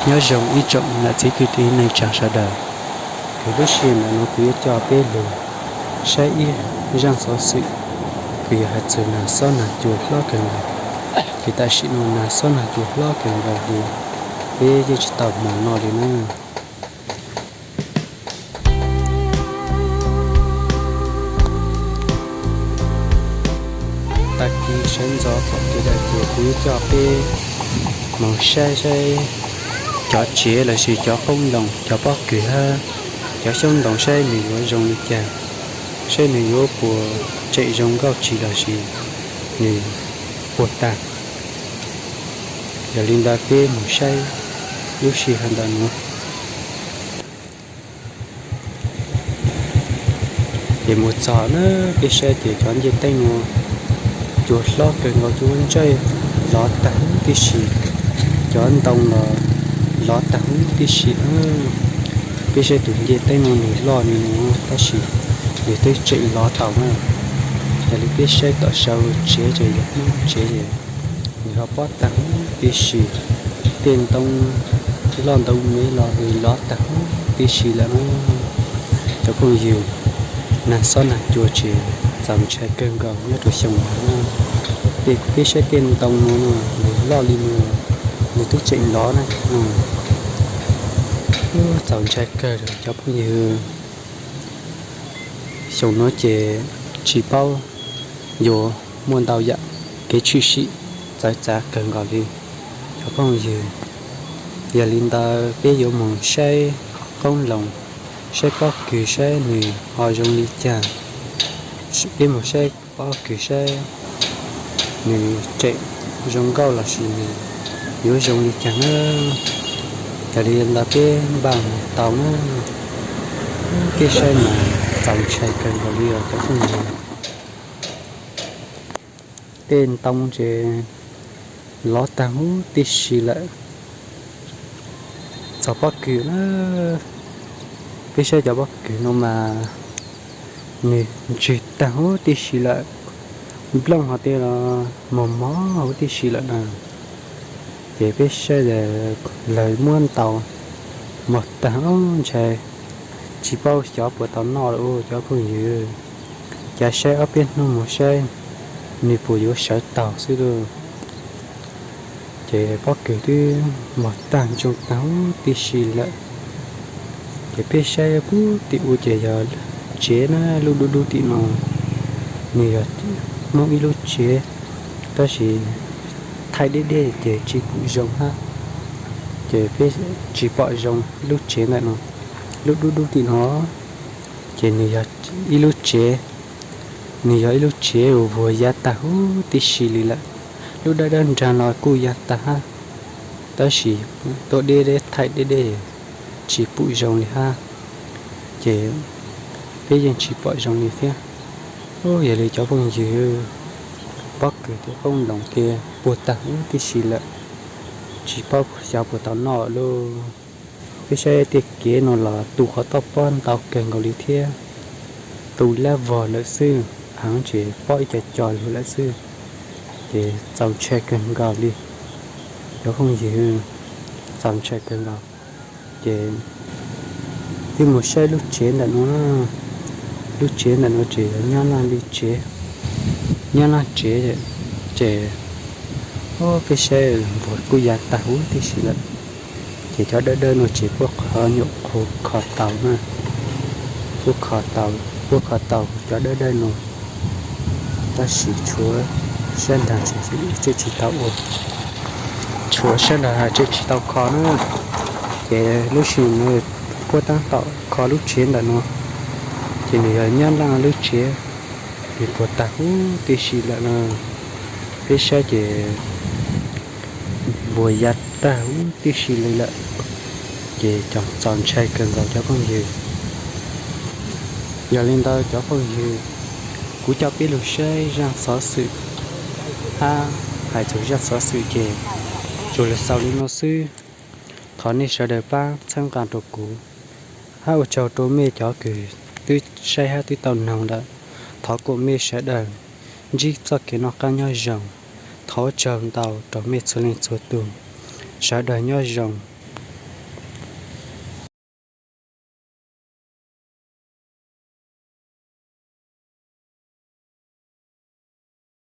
Nyob zoo ib tsoom nam txiv kwv tij neej tsaa sawv daws. Kuv lub sij hawm no kuv yuav coj peb lug saib ib zaaj xov xwm, kuv yuav has txug nag xob nag cua hlob kawg nkaus. Kuv tam sim no nag xob nag cua hlob kawg nkaus li, peb yeej tsis tau moog noj li na. Tag kis sawv ntxov thaum twg lawm ces kuv yuav coj peb moog saib saib cov tsev lossis cov qoob loo, cov pob kws hab cov xyoob ntoo saib nwg yuav zoo li cas, saib nwg yuav puas tseem zoo nkauj tsi lossis nwg puas tag. Yog li ntawd peb moog saib lub sij hawm ntawm nuav. Ces moog txog na, peb saib ces cov ncej teeb nuav cua hlob kawg nkaus, cua ntsej lov tag huv tib si, cov ntoo los lov tag huv tib si. Peb saib tus ncej teeb nuav nwg loj li nuav tab sis nwg twb tseem lov tau na. Yog li peb saib tom sau tsev ces yog Hmoob tsev es nwg ho pob tag huv tib si, tej ntoo loj ntoo me los nwg lov tag huv tib si lawm na. Cov phooj ywg, nag xob nag cua ces txaus ntshai kawg nkaus nyob rau xyoo no na. Peb saib tej ntoo nuav nwg loj li nuav, nwg twb tseem lov na. Txaus ntshai kawg cov phooj ywg. Xyoo nuav ces tsis paub yuav muaj ntau yam kev tshwm sim txawv txav kawg nkaus li cov phooj ywg. Yog li ntawd peb yuav moog saib qoob loo, saib pob kws saib nwg ho zoo li cas. Peb moog saib pob kws saib nwg tseem zoo nkauj lossis nwg yuav zoo li cas na. Yog li ntawd peb npaj moog tau na. Peb saib mas txaus ntshai kawg nkaus li os cov phooj ywg. Tej ntoo ces lov tag huv tib si lawm. Txog pob kws na, peb saib cov pob kws no mas nwg ntswg tag huv tib si lawm, nplooj hov tej los mog mog huv tib si lawm na. Ces peb saib lawv muab ntaus mog tag, ntshai tsis paub xyov puas tau noj lawm cov phooj ywg. Cav saib ob peb hnub moog saib nwg puas yuav sawv taug xwb lauj. Ces pob kws twb mog tag ntsoog tag huv tib si lawm. Ces peb saib puag tim u ces yog tsev na, lub dub dub tim no, nws yog Hmoob ib lub tsev, tab sis thaij deb deb ces tsis pum zoo hab. Ces peb tsis pom zoo lub tsev ntawm no, lub dub dub tim no, ces nws yog ib lub tsev, nws yog ib lub tsev uas vuag ya tag huv tib si li lawm. Lub dawb dawb nrag los kuj ya tag hab, tab sis tuaj deb deb thaij deb deb, tsis pum zoo li hab. Ces peb yeej tsis pom zoo li thiab. Yog li cov phooj ywg, pob kws thiab qoob loo ces puag tag huv tib si lawm, tsis paub xyov puas tau noj lauj. Peb saib tej kev no los tu qhov toj pob ntau kawg nkaus li thiab, tu lab vog lawm xwb, av tseem pob ib co co lug lawm xwb, ces txaus ntshai kawg nkaus li cov phooj ywg, txaus ntshai kawg nkaus. Ces peb mus saib lub tsev ntawm no, lub tsev ntawm no ces yog Nyab Laj li tsev, Nyab Laj tsev, ces peb saib npuag kuj ya tag huv tib si lawm. Ces cov dawb dawb no ces puab qhov nyuam qhuav kho tau na, puab kho tau, puab kho tau cov dawb dawb no, tab sis tshuav sab nrag tseem tsis tau ua, tshuav sab nrag tseem tsis tau kho na. Ces lub sij hawm no puab tab tom kho lub tsev ntawm no, ces nws yog Nyab Laj lub tsev, nws puag tag huv tib si lawm na. Peb saib ces npuag ya tag huv tib si li lawm, ces txaus ntshai kawg nkaus cov phooj ywg. Yog li ntawd cov phooj ywg, kuv coj peb lug saib zaj xov xwm hab hais txog zaj xov xwm ces tsuas lug xaus li no xwb. Thov nej sawv daws pab txhawb nqa rau kuv, hab ua tsaug rau mej cov kws twb saib hab twb tau noog lawm. Thov kom mej sawv daws ntsib txoj kev noj qab nyob zoo. Thov ua tsaug ntau rau mej txhua leej txhua tug. Sawv daws nyob zoo.